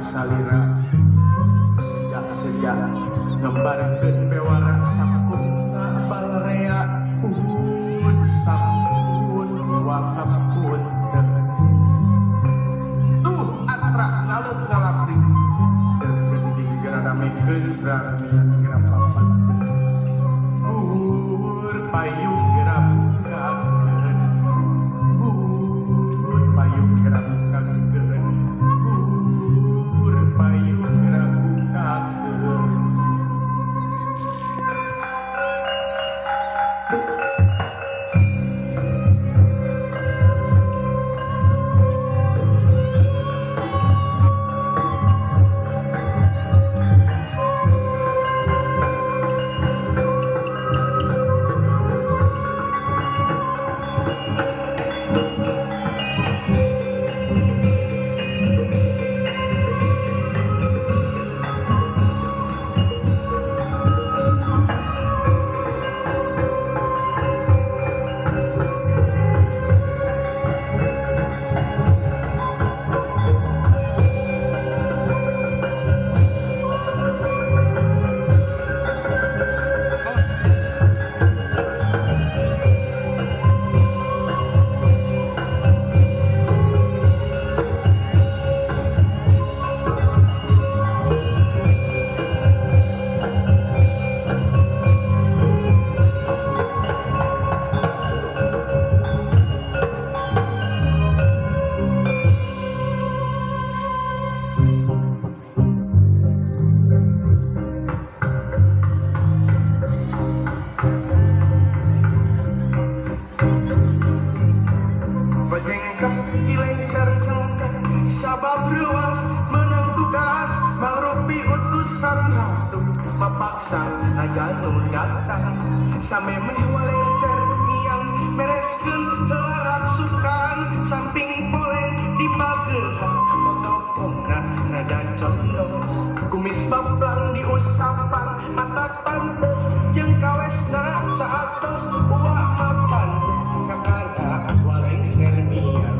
Salira sejak-sejak ngembarkeun bewara sakumna balarea uhun sampun wakapunten tuh atra ngaluk ngalapri gending geradamekeun rami gerapapan buhur payung gerabukakeun buhur payung gerabukakeun buhur payung gerabukakeun. Bajengkep kilengser cengkeh sabab ruas menang tugas mangrupi utusan ratu mapaksa aja nu datang samemeh walengser miang mereskeun heula raksukan samping poleng dipagehan totopongna rada condong kumis bablang diusapan mata pantes jeung kawesna saatos ulah makan kakara walengser miang.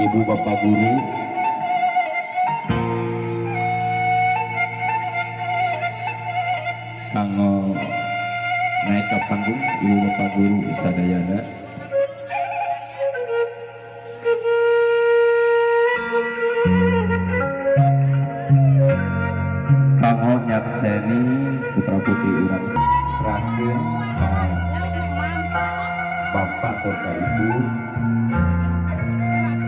Ibu bapak guru, kanggo naik ke panggung, ibu bapak guru sadayana. Kanggo nyakseni putra putri urang serahkeun ka bapak atau ka ibu.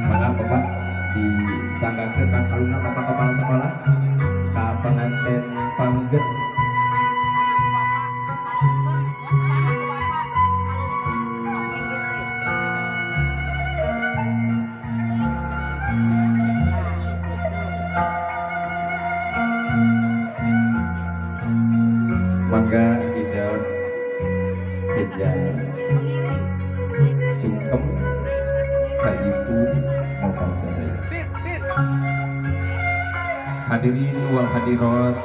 Mangga bapak disanggakeun ka kalungna bapak kepala sekolah ka pengantin panggen. Mangga tidak sejak sungkem ka ibu bapak sadaya. Hadirin wal hadirat,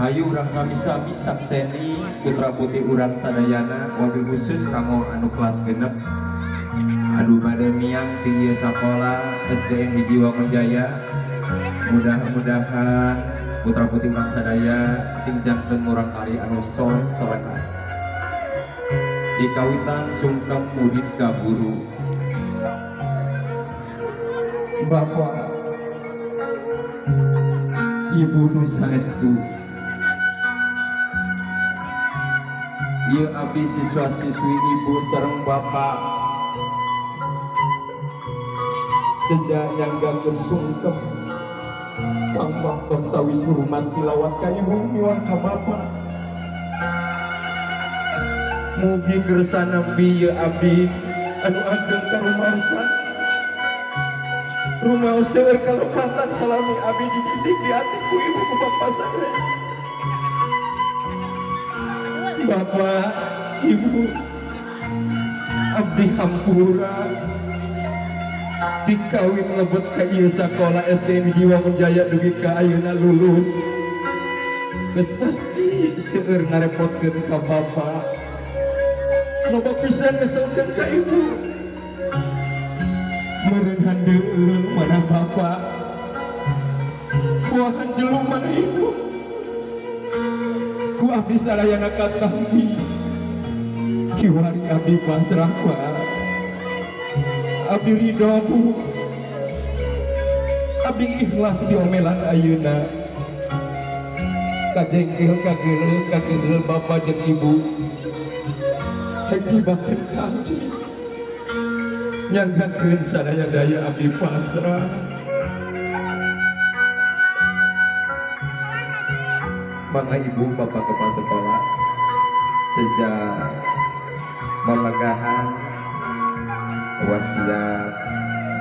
hayu urang sami-sami sakseni putra putri urang sadayana, wabil khusus kanggo anu kelas 6 anu bade miang ti ieu sakola SDN 1 Wangunjaya. Mudah-mudahan putra putri urang sadaya sing janten murang kali anu soleh solehah. Dikawitan sungkem murid ka guru. Bapak Ibu nu saestu, ieu abdi siswa-siswi ibu sareng bapak sejak nyanggakeun sungkem pangwaktos tawis hormat tilawat ka ibu miwang ka bapak. Mugi kersa nampi ieu abdi anu ageng karumaosan, rumaos seueur kalepatan salami abdi dididik di ati ku ibu ku bapak sadaya. Bapak, ibu, abdi hampura dikawin lebet ka ieu sakola SDN 1 Wangunjaya dugi ka ayeuna lulus. Geus pasti seueur ngarepotkeun ka bapak, loba pisan ngeselkeun ka ibu. Meureun handeueul mana bapak, buahan jelu mana ibu. Ku abdi sadayana katampi kiwari abdi pasrah Pak. Abdi ridho Bu, abdi ikhlas diomelan ayeuna. Kajengkel kageuleuh kageuleuh bapak jeung ibu hek dibakeun ka abdi. Nyanggakeun sadaya daya abdi pasrah. Maka ibu bapak kepala sekolah sejak memegahan wasiat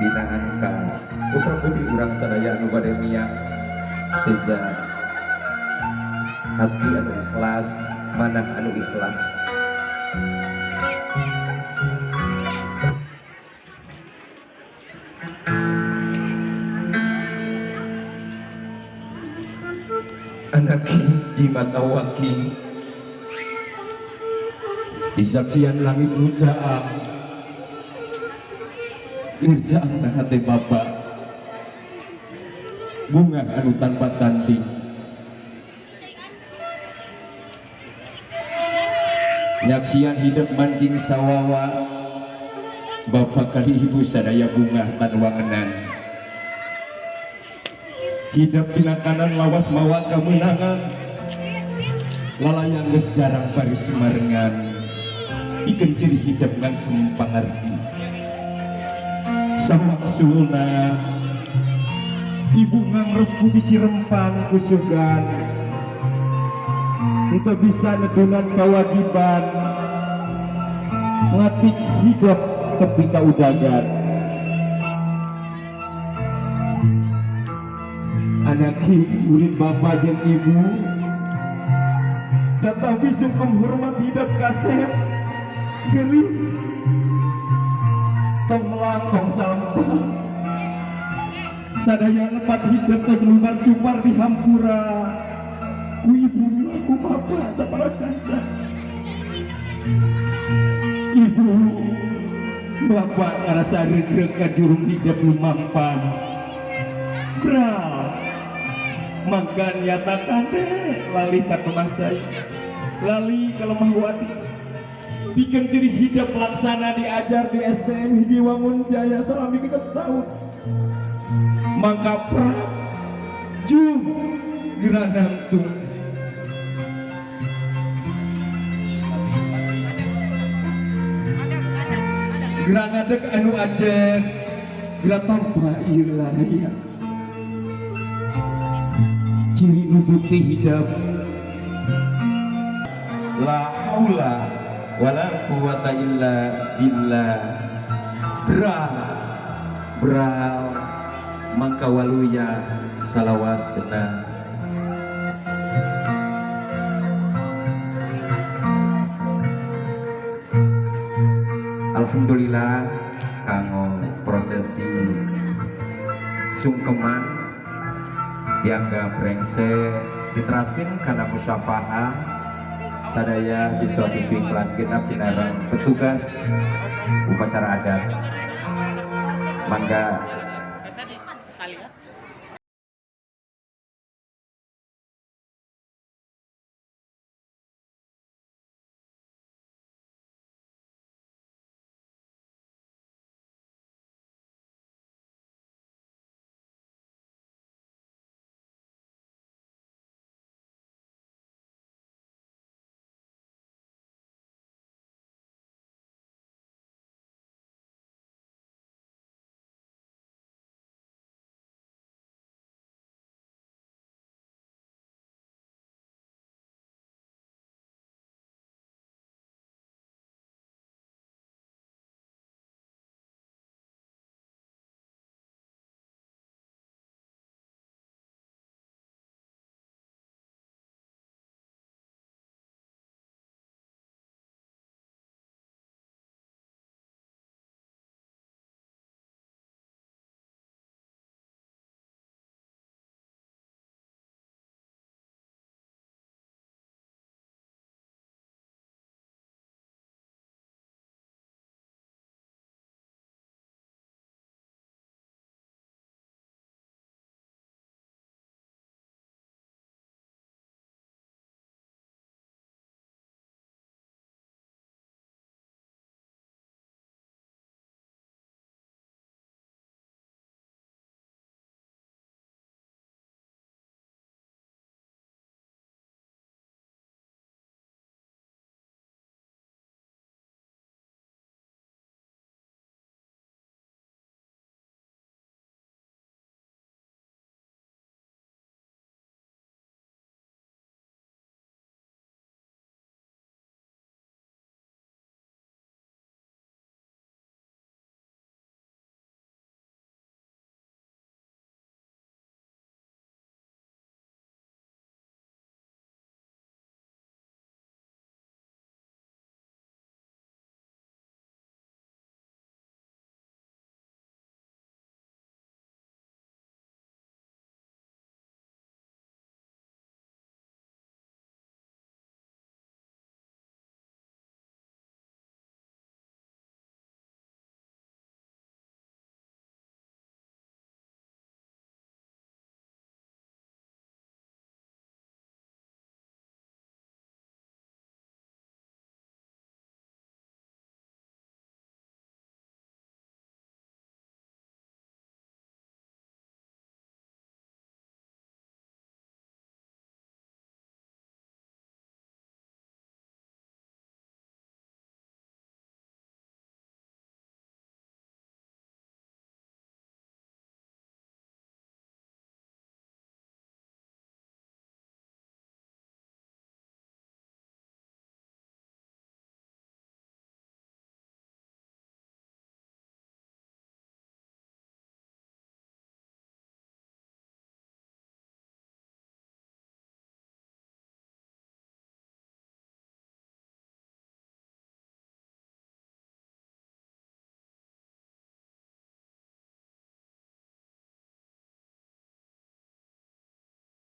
binaan ka putra putri urang sadaya anu bade miang sejak hati anu ikhlas, manah anu ikhlas. Anaki jimat awaki disaksian langit nujaang irjaang na hati bapak bunga anu tanpa tanding. Nyaksian hidup mancing sawawa bapak kali ibu sadaya bunga tan wangenan. Hidup tina kanan lawas mawa kemenangan, lalayang geus jarang baris marengan. Pikeun ciri hidup ngangkem pangarti sawangsulna ibu ngangres ku bisi rempang kusugan, teu bisa nedunan kewajiban ngatik hidup tepi kaudagan. Anaki murid bapak jeung ibu, tetapi sungkem hormat hidup kasep gelis tong melangkong sampah sadaya lepat hidup tos lumar cupar di hampura ku ibu ku bapak sapara kanca. Ibu Bapak ngarasa regreg ka jurung hidep lumampan. Bral mangka nyatakan teh lali ka lemah cai, lali ka lemah wadi. Bikin ciri hidep laksana diajar di SDN 1 Wangun Jaya salami 6 tahun. Mangka prap ju geranangtung. Gerangadeg anu ajeg geura tanpa ieu laraya ciri nu bukti hidep. La haula wala quwata illa billah. Bral bral mangka waluya salawasna. Alhamdulillah, kanggo prosesi sungkeman dianggap rengse, diteraskeun kana musyafaah sadaya siswa-siswi kelas 6 sinareng petugas upacara adat. Mangga.